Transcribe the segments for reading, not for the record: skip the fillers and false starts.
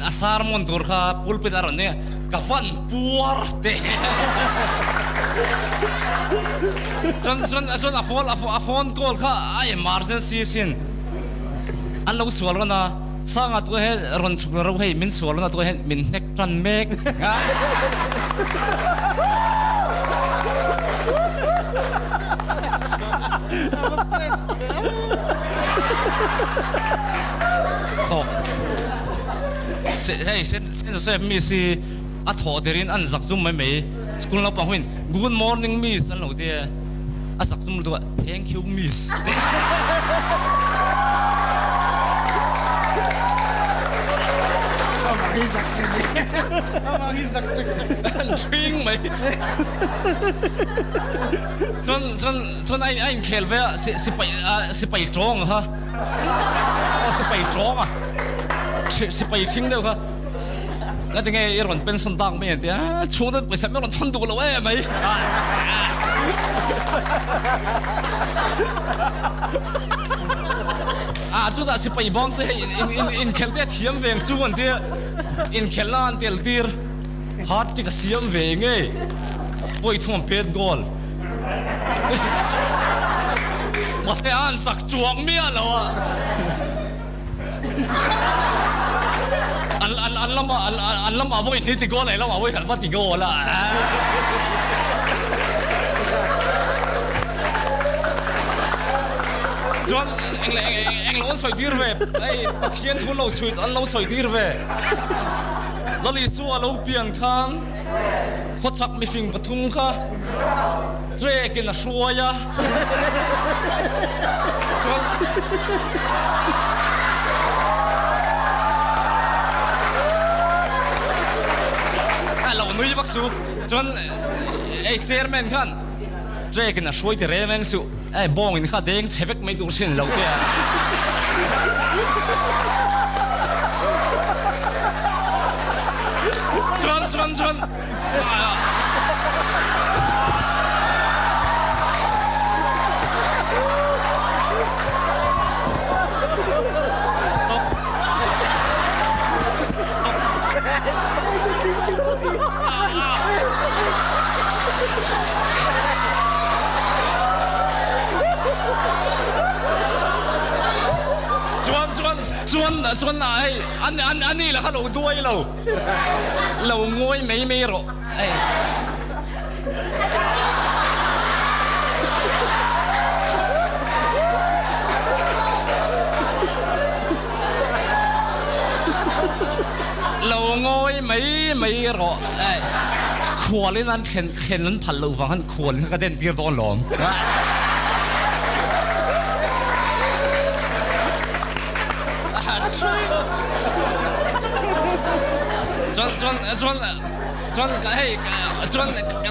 A sermon tur kha pulpit a rawn nia, ka van puar teh. Chuan chuan chuan a phone a phone call kha a emergency sin an lo sual rawn a, Sanga tuah hian rawn chhuk ro hei min sual rawn a tuah hian min hnek tan mek a. Tawk. Hei Saint Joseph Miss hi a thawh derin an zak zum mai mai. School naupang huin Good morning Miss an lo ti a, a zak zum lutuk a Thank you Miss a ti. An ṭhing mai. Chuan chuan chuan a a inkhel ve a si sipai a sipai ṭawng kha aw sipai ṭawng a sipai ṭhing deuh kha nga tinge i rawn pension tak mai an ti a chhung te pawisa min rawn thawn duh lo em mai a chutah sipai bawng se hei in in inkhel te a thiam ve ang chu an tia inkhelhna an tel tir hat trick a siam ve ngei. Pawi thung pet goal. Mahse a an chak chuang miah lo a. An an an lama an an lama vawi hnih ti goal a, i lama vawi khat va ti goal a. Chuan eng leh eng eng lo an sawi tir ve. Hei Pathian thu an lo chhui an lo sawi tir ve. Lalisua lo pian khan. Khawchhak mihring pathum kha trek in a hruai a, chuan a lo nui vak su, chuan ei chairman khan trek in a hruai ti reng reng suh, ei bawng in kha deng chhe vek mai tur thin lo te a. Chuan chuan chuan Stop Stop Chuan chuan chuan chuan hei an an ani la kha lo duai lo lo ngawi mai mai rawh hei. Lo ngawi mai mai rawh hei. Khualin an thlen thlen an phal loh vang khan khualin kha ka den tir dawn lawm. Chuan chuan chuan chuan hei chuan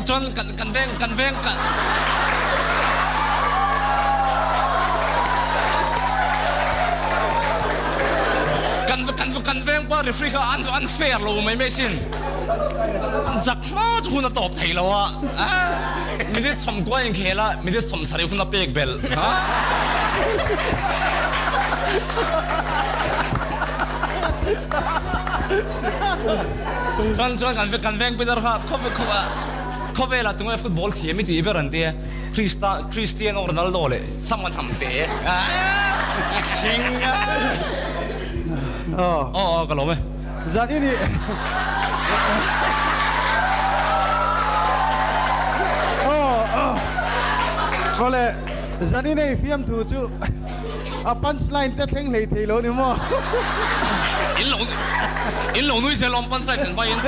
chuan kan kan veng kan veng kan kan kan kan veng pa referee kha an an fair lo mai mai sin chak hma chu hun a tawp thei lo a minute 90 inkhel a minute 70 hun a pek belh ha. Chuan chuan kan kan veng pilar kha khawvel khawvelah tunge football thiam i tih ber an tia Krista Cristiano Ronaldo leh Saman Hamte Chhing aw aw ka lawm e. Zan i nih. Awle zan i nei fiamthu chu a punch line te thleng hlei thei lo ni maw? In lo in lo nui zel awm punch line thlen hmain.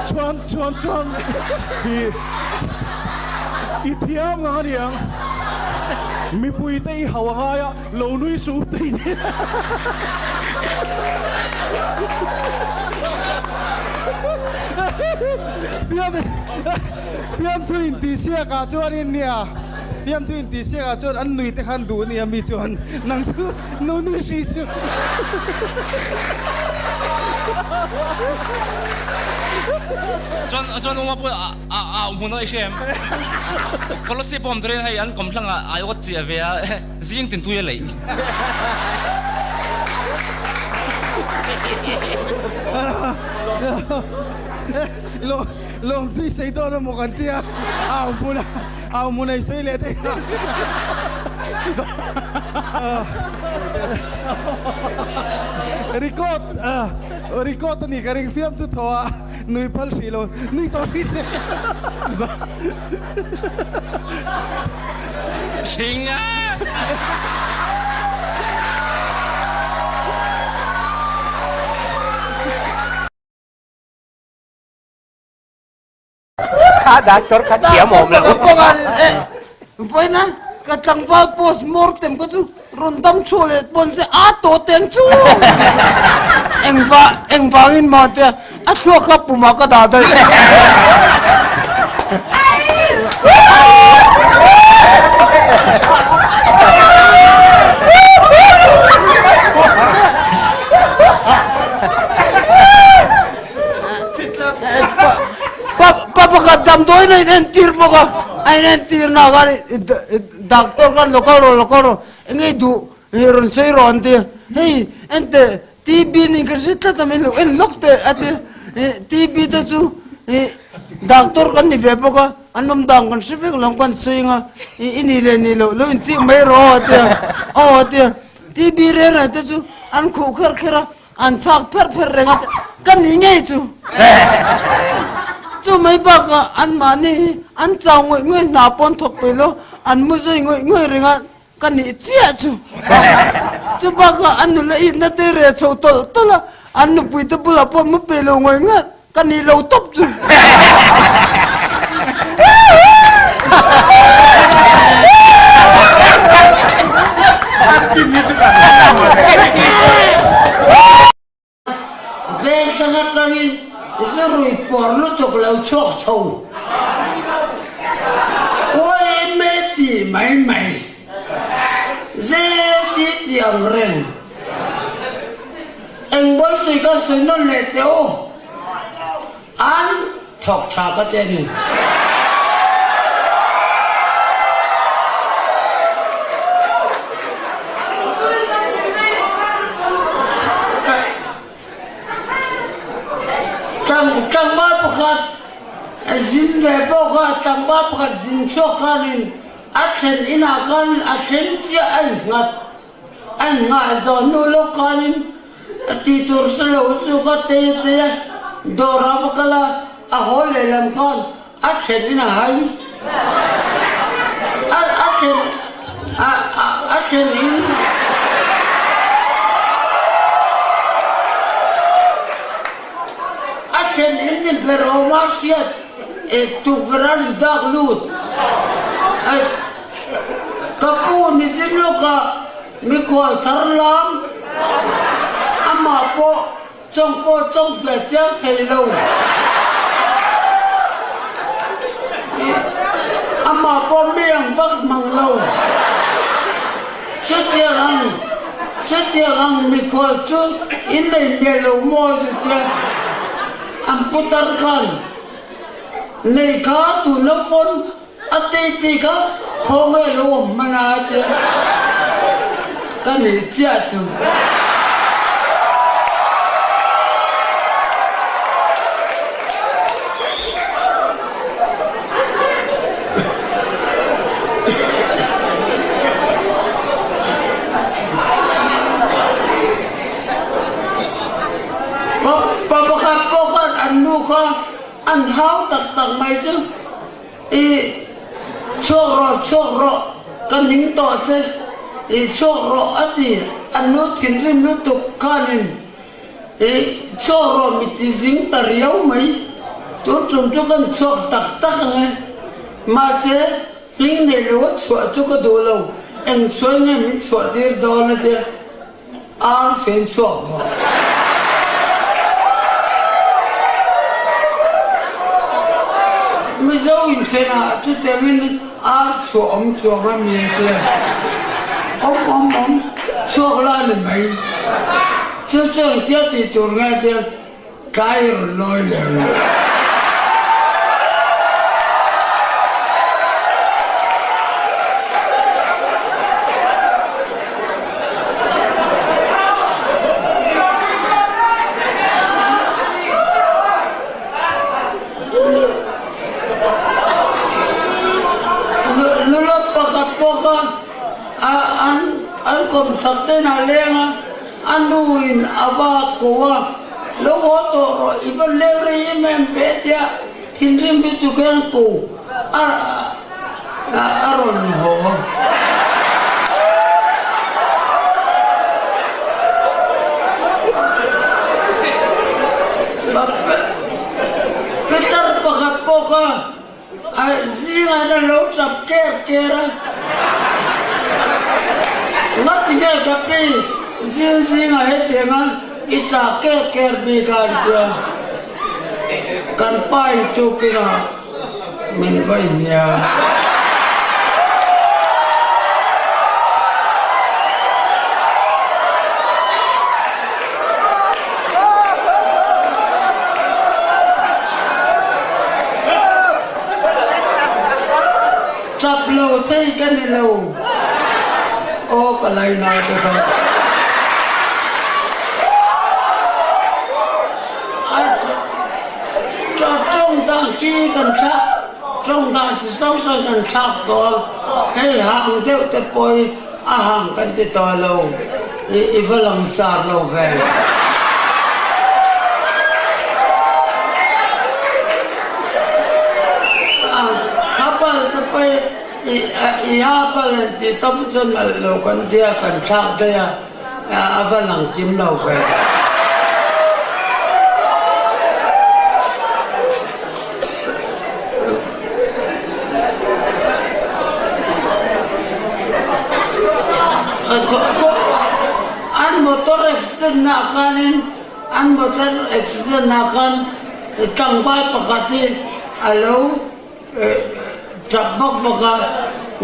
Chuan chuan chuan hi. I thiam ngang a niang. Mipui te i hau a ngai a, lo nui suh u tei ni. Fiamthu intihsiak ah chuan in nia, fiamthu intihsiak ah chuan an nui te khan duh ania mi chuan nang chu lo nui hri suh. Chuan chuan uma pawh a a au hmun a i hre em? Kolosip awm turin hei an kawm hlangah ai awt chiah ve a, zing tin tui a leih. Lawm lawm chu i sawi dawn emaw kan tia, au hmun a au hmun a i sawi leh daih a. Record record a ni ka ring fiam chu thaw a nui phal hrih lo nui tawh hrih che. Hring a. Kha doctor kha thiam awm lo. Vawiina ka tlangval post mortem ka chu rawn dam chhuah leh pawn se a tawh teng chu engva engvangin mah te a thluak kha pumah ka dah daih. Pa pakhat damdawiin a inentir bawk a, a inentir na khan doctor khan lo kal rawh lo kal rawh eng nge duh rawn sawi rawh an ti a, hei enteh TB nen ka hre tlat a min lo en lawk teh a ti a, TB te chu doctor kan ni ve bawk a, an awm dan kan hre vek lo kan sawi ang a, i nih leh nih loh lo inchih mai rawh a ti a, aw a ti a, TB reng reng te chu an khuh kher kher a. An chhak pherh pherh reng a, ka ni ngei chu. Chu mai bakah anmahni hi an chau ngawih ngawih hna pawn thawk peih lo, an mu zui ngawih ngawih reng a, ka nih chiah chu. Chu bakah an nula itna te reh chho tawlh tawlh a, an nupui te bulah pawh mu peih lo ngawih ngawih, ka nih lo tawp chu. Veng hrang atangin zu rui pawr lutuk lo chhuak chho uaime ti mai mai zesi ti ang reng. Eng bawisei kan sawi nawn leh teh u. An thawk tha ka ti a ni. Tlangval pakhat zin ve pawh kha tlangval pakhat zin chhuak khanin a thlen inah khan a thleng chiah a innghat. A nghah zawh hnu lawk khanin a tih tur hre lo chu ka tei a tei a, dawr ah va kal a, a haw lehlam khan a thlen in a hai. A a thlen a a a thlen in a thlen in ni ber awm a hriat e tukverh a ri dak lut. Ka pu ni zir lawkah mikhual thar lam amah pawh chawng pawh chawng fiah chiang thei lo. Amah pawh mi ang vak mang lo. Chutiang ang chutiang ang mikhual chu in nei miah lo maw chutia an putar khan nei kha tuna pawn A ti ti kha khawnge lo awm hman a tia ka nih chiah chu. Pa pakhat pawh khan an nu kha an hau tak tak mai chu. I chhuak rawh, chhuak rawh, ka ning tawh che, i chhuak rawh a ti. A nu thinrim lutuk khanin i chhuak rawh mi ti zing ta riau mai. Tun tum chu kan chhuak tak tak ang e. Mahse, hming nei lo a chhuah chu ka duh lo, eng sual nge min chhuah tir dawn a tia. Ar fen chhuak bawk. Mizo inthenah chutiangin ar chhuah awm chuang a mi te awm awm awm chhuak la ni mai. Chu chu engtia tih tur nge tia tlai rawn lawi leh rawh. Nula pakhat pawh kha an kawm chak ten a leng a, a nu in a va ko a, Lo haw tawh rawh, i va leng rei em em ve tia thinrim lutuk hian ko a rawn haw. Pitar pakhat pawh kha a zingah hian a lo tap ker ker a, Ngati nge ka pi zing zingah hetianga i tah ker ker bik a an ti a, kan pa in tukinah Min vawi nia. Tap lo thei ka ni lo. Aw ka laina te kha. Tawng dan ki kan thlak, tawng dan chi hrang hrang kan thlak tawh a, hei hang deuh te pawh hi a hang kan ti tawh lo, i va langsar lo ve. A pal te pawh hi i ha pal an tih tam chu nalh lo kan tia kan thlak daih a. A va lang kim lo ve. An motor accident na khanin an motor accident na khan tlangval pakhat hi a lo Ṭap vak vak a,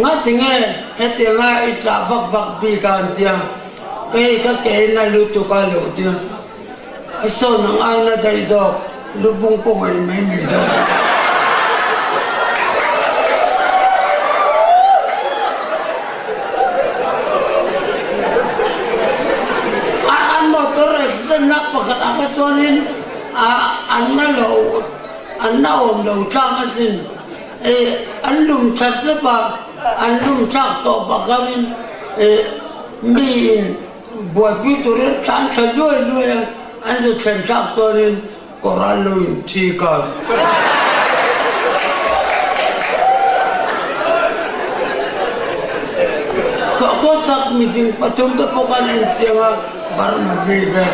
ngatinge hetianga i ṭah vak vak bik a an tia, kei ka ke in a lutuk a lo tia, a sawn ang aina daih zawk, lubung pawh ngaih mai mai zawk. An motor accident na pakhat ah kha chuanin an la lo. An la awm lo tlang asin. E, an lum tha sep a, an lum thlak tawh pakhanin e, miin buaipui turin tlan thla luai luai a, an zu thlen thlak chuanin kawr an lo inchik a. Khawchhak mihring pathumte pawh khan en chiang a. Burma mi vek.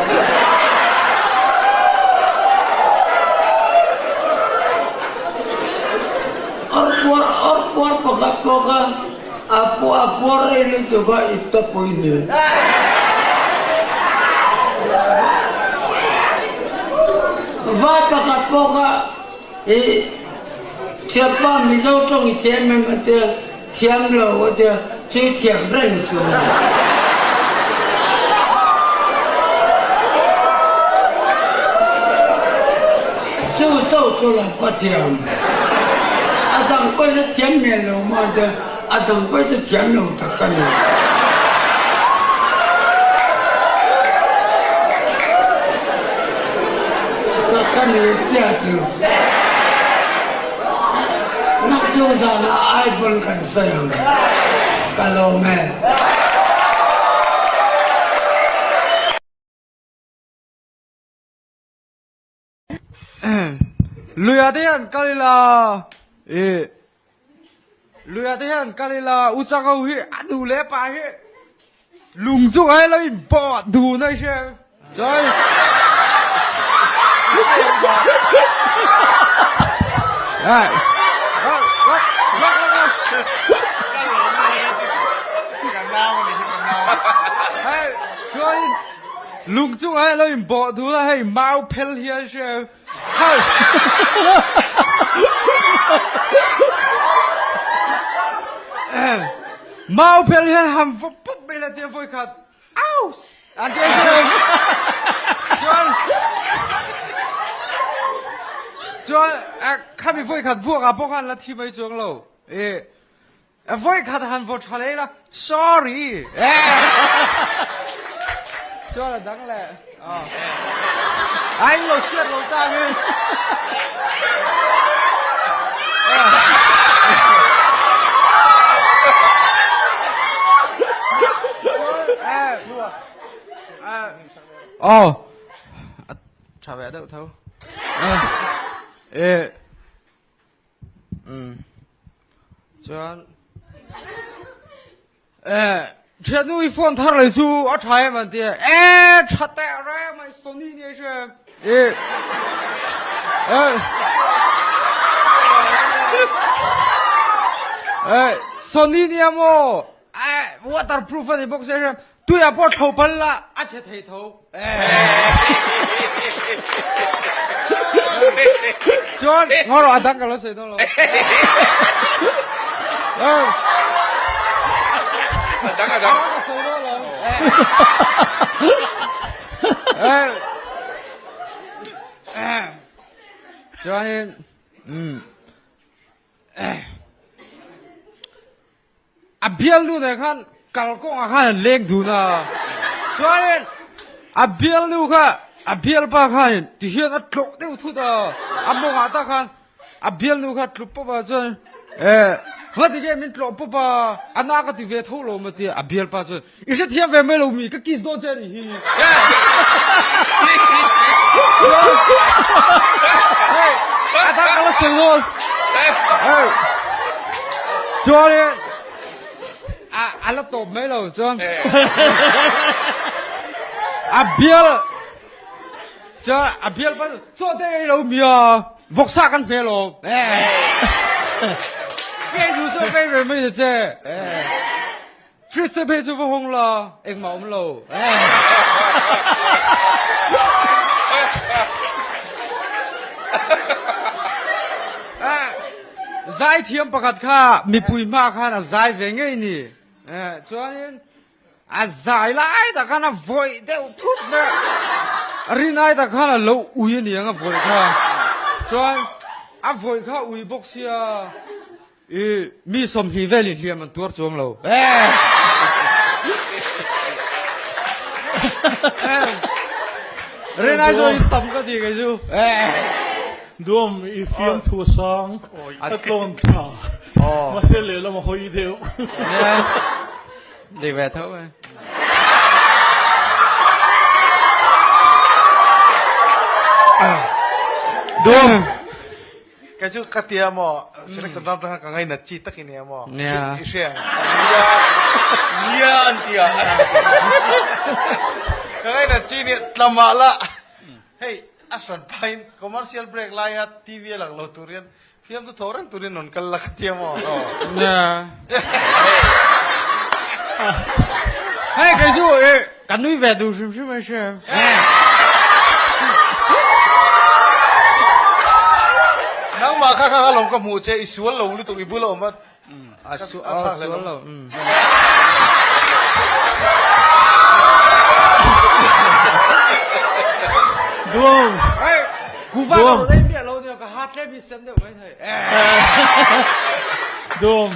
Awrpuar awrpuar pakhat pawh kha a a puar rei lutuk a ip ta pui ni. Vai pakhat pawh kha i thianpa Mizo tawng i thiam em a tia thiam lo a tia chu i thiam reng chu. Chu cho chu lam ka thiam. A dang pawh hi thiam hmel lo maw a tia a dang pawh hi thiam lo tak ka ni. Ka ni chiah chu. Naktuk zanah iPhone kan sawi ang. Ka lawm e. Luia te hian kal ila i Luia te hian kal ila u chak ho hi a duh leh pa hi lung chu ngai lo in pawh dun a hria chuan ai chuan lung chu ngai lo in bawh dun a hei mau phel hian hria hei mau phel hian han vawp pawp mai la tiang vawikhat. Aus! An ti a Chuan chuan khami vawi khat vuak ah pawh khan la thi mai chuang lo. E vawi khat han vaw tha leh ila sorry. Chuan a dang leh. Ai lo hriat lo ta nge. Oh. Tha ve deuh tho. E. Um. Chuan Eh, thiannu i phone thar lei chu a tha em an tia. Eh, tha teh reng mai Sony ni hre. Eh. Eh. Eh, Sony ni amo. Eh, waterproof ani bawk se hre. Tuia pawh thlo pal la a chhe thei tho. Eh. Chuan ngawr a dang ka lo sawi dawn lo. A dang a dang. Ka sawi dawn lo. Eh. Eh. Chuanin A bialnu nen khan kalkawngah khan an leng dun a, chuanin a bialnu kha a bialpa khanin tihian a tlawh deuh thut a, a mawngah tak khan a bialnu kha tlu pawp a chuan eh ngati nge min tlawh pawp a, a na ka ti ve tho lo maw tia a bialpa chuan i hrethiam ve mai lo mi ka kiss dawn che a nih hi. Hei a dang a la sawi dawn. Hei chuanin a a la tawp mai lo chuan a bial chuan a bial pa chaw te ei lo mi a vawksa kan hmel awm. Kei chu chaw ka ei ve mai ta che. Krista phei chu va hawng la, engmah awm lo. Zaithiam pakhat kha mipui hma khan a zai ve ngei ni. Chuanin a zai lai tak khan a vawih deuh thut mai a. Rinai tak khan a lo ui a niang a vawih kha. Chuan a vawih kha ui bawk sia. I mi 20 velin hliam an tuar chuang lo. Rinai zo in tam ka ti kei chu. Duam i fiam thu sang a tlawn thla. Mahse lehlam a hawi deuh. Dik ve tho mai. Duam. Kei chu ka tia maw selection round atanga ka ngainat chi tak i nia maw i hria ang. Nia an tia. Ka ngainat chi nia tlamah lah hei a hran pahin commercial break laia TV a lang lo tur hian fiamthu thaw reng turin rawn kal la ka tia maw. Nia. Hei kei chu ka nui ve duh hrim hrim a hria. Nangmah kha kha lawm ka hmuh che i sual lo lutuk i bula awm a a sual lo. Duam. Hey, kuva ka lei miah lo nia ka hat le mi sen deuh mai thei. Duam.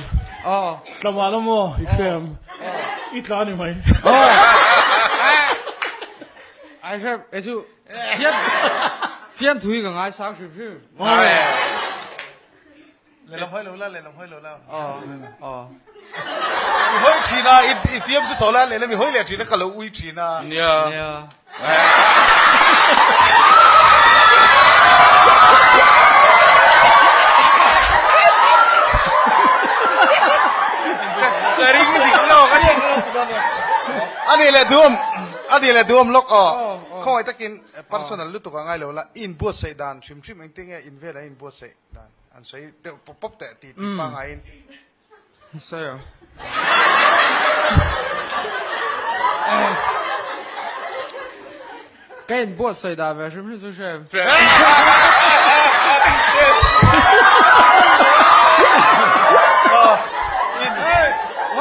Oh. Tlama la maw i hrem. I tla ni mai. Ai hrem e chu fiam fiam thui ka ngai sang hrim hrim. Lehlam hawi lo la lehlam hawi lo la. Oh. Oh. I hawi thin a i fiam chu tho la lehlam i hawi leh thin a ka lo ui thin a. Nia. Nia. Ka ring dik lo ka ni. Ani leh duam ani leh duam lawk aw khawngaih takin personal lutuk a ngai lo la i inbuatsaih dan hrim hrim engtin nge in velah i inbuatsaih dan an sawi deuh pawp pawp teh tih tih pangaiin. Sawi. Ka in buatsaih dah ve hrim hrim chu hre.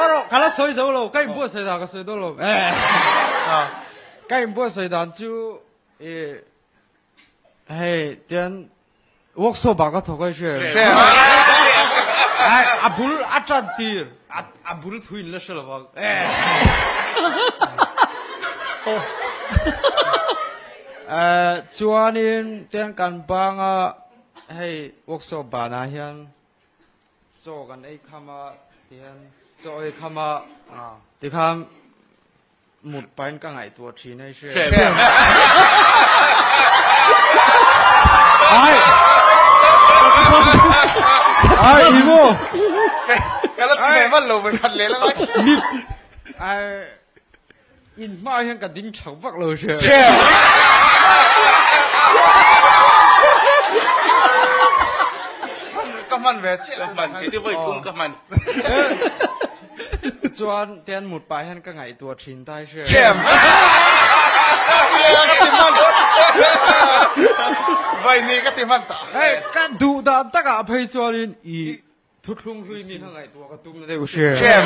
Rawh, ka la sawi zo lo, ka inbuatsaih dan ka sawi dawn lo. Ka inbuatsaih dan chu i hei tian workshop ah ka thawk a i hria em? Ai a bul a tan tir a bul thu in la hre lo vang. Chuanin tian kan banga hei workshop banah hian Chaw kan ei kham a tihian chaw ei kham a tikhan mut pahin ka ngaihtuah thin a i hria. Ai! Ai i maw? Ka la ti ve hman lo ve khat leh la ngai. Mit ai in hma hian ka ding thak vak lo hria. Ka hman ve chiah. Ka hman ti voi thum ka hman. Chuan tian mut pah hian ka ngaihtuah thin tai hria. Hriam. Ka ti hman. Vai ni ka ti hman ta. Hei ka duh dan takah phei chuanin i Thuthlung hlui mi kha ngaihtuah ka tum na deuh hria. Hriam.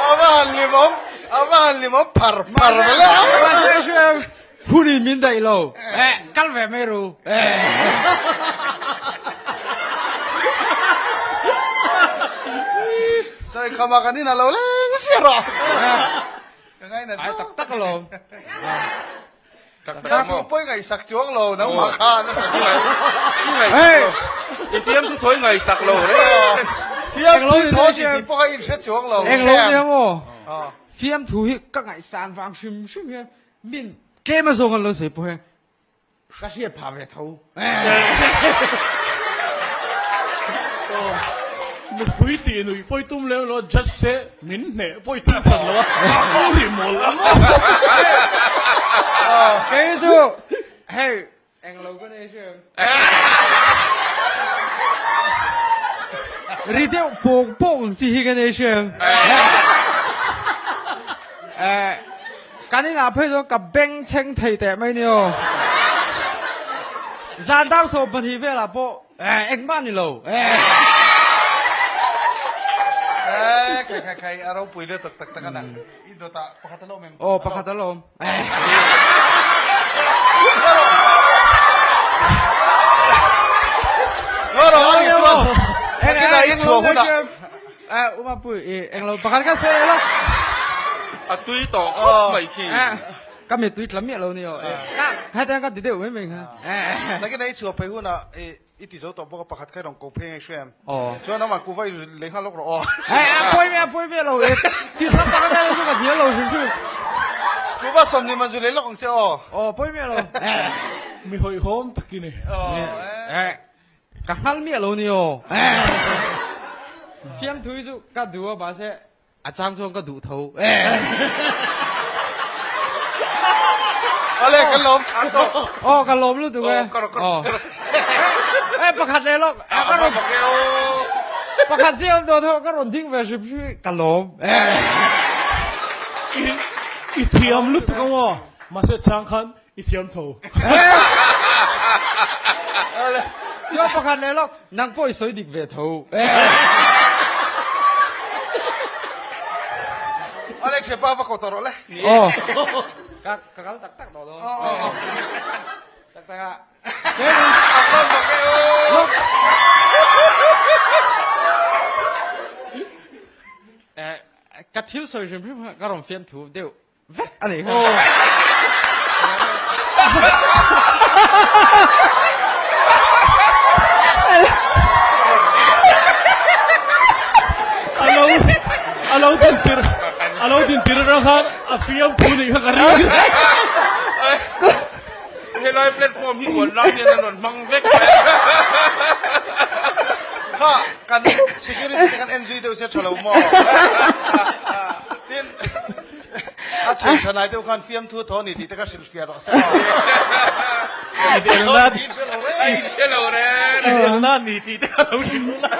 A va han limawm, a va han limawm phar phar ve le. Mahse hriam, hun in min daih lo. Eh, kal ve mai ru. Eh. Chawi khama kan in a lo leng sia rawh. Ka ngainat Ai tak tak alawm. Tak tak maw? Thu pawi ngaihsak chuang lo nangmah khan. Hey! I fiam thu thawi ngaihsak lo reng. Fiam thu thawi ti tih pawh kha in hre chuang lo. Eng lo nia maw? Fiam thu hi ka ngaihsan vang hrim hrim hian min tlem a zawng an lo sawi pawh hian ka hriat phah ve tho. Nupui tih nuih pawi tum lem lo judge te min hneh pawi tum hran lo a, a ri mawl a maw. Kei chu hei englo ka nei hria em. Ri deuh pawng pawng ang chi hi ka nei hria em. Kan inah phei chuan ka beng chheng thei teh mai ni aw. Zan dar 12 velah pawh engmah ni lo. Eh, khai khai khai, a ropui lutuk tak tak a na. I dawtah pakhat a la awm em? Aw, pakhat a la awm. Ngawrawh a nih chuan, nakinah i chhuah hunah. Eh, uma pui, i englo pakhat ka sawi lo. A tui tawh khawp mai khi. Ka mi tui tla miah lo ni aw. Ka hetiang ka ti deuh mai mai kha. Nakinah i chhuah phei hunah i i ti zo tawh bawk a pakhat kha i rawn ko phei nge hria em? Aw. Chuan amah kuva i lei nghal lawk rawh aw. Eh, a pawi miah, a pawi miah lo. Ti thla pakhat ka chu ka hnial lo hrim hrim. Kuva 20 man zu lei lawk ang che aw. Aw, pawi miah lo. Mi hawihhawm tak i ni. Aw, eh. Ka hngal miah lo ni aw. Fiamthu hi chu ka duh a mahse a chang chuan ka duh tho. Ale kan lawm. Aw ka lawm lutuk e. Aw. Eh pakhat leh lawk. Ka rawn pakhat chiah awm tawh tho ka rawn ding ve hrim hrim ka lawm. I thiam lutuk ang aw. Mahse chang khan I thiam tho. Chuan pakhat leh lawk, nang pawh i sawi dik ve tho. Alex he pa va ko tawh rawh le. Aw. Ka ka kal tak tak tawh dawn. Tak tak a. A va mak e aw. Eh, ka thil sawi hrim hrim kha ka rawn fiam thu deuh. Vek a nih kha. Alo alo din tir alo din tir atang khan a fiam thu nih kha ka ring. Helai platform hi uan lam hian an rawn hmang vek mai. Kha kan security te kan en zui deuh che tha lo maw? Tin A thian tha nai deuh khan fiamthu thaw ni tih te ka hrilhfiah rawh se aw. Hre lo reng. Inelna ni tih te kha lo hrilh la.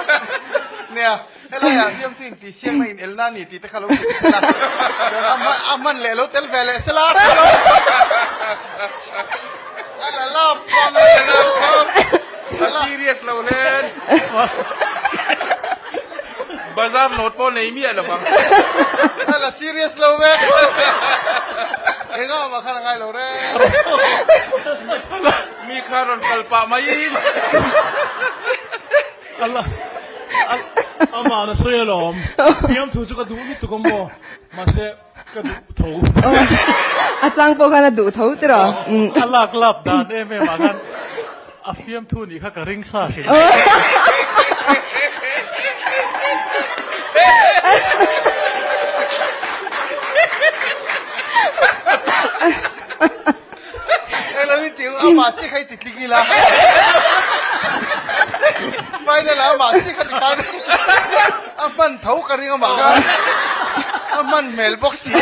Nia, helaiah fiamthu in tih siakna inelna ni tih te kha lo hrilh se la. Chuan a hman leh lo tel ve leh se la. A la lap pam. A serious lo len. Bazar note pawh nei miah lo vang. A la serious lo ve. Engah mah khan a ngai lo reng. Mi kha rawn kal pah mai. Amah na sawi alawm. Fiamthu chu ka duh lutuk a maw? Mahse ka duh tho. A chang pawh khan a duh tho tiraw? A lak lap dan em em ah khan a fiamthu nih kha ka ring sa hrim. Eng lo in tih amah chi kha i ti tling ila. Final ah amah chi kha ti tan a hman tho ka ring amah kha a hman hmel bawk si.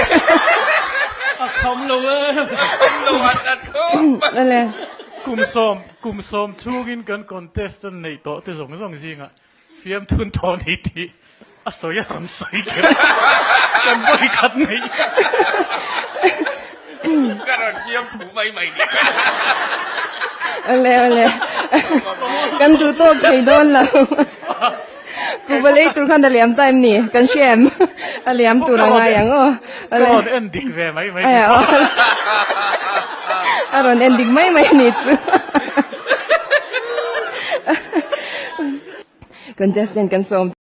A kham lo e. Kham lo at at khawp. Kum sawm kum sawm chhungin kan contestant neih tawh te zawng zawng zingah Fiamthun thaw ni tih a sawi a rawn sawi kher a, kan vawi khat nei. Ka rawn fiamthu mai mai ni. Awle awle kan duh tawk thei dawn lo. Kuhva lei tur khan a liam ta em ni? Kan hria em? A liam tur a ngai ang aw. Ka rawn en dik ve mai mai. A rawn en dik mai mai ni chu. Contestant kan sawm.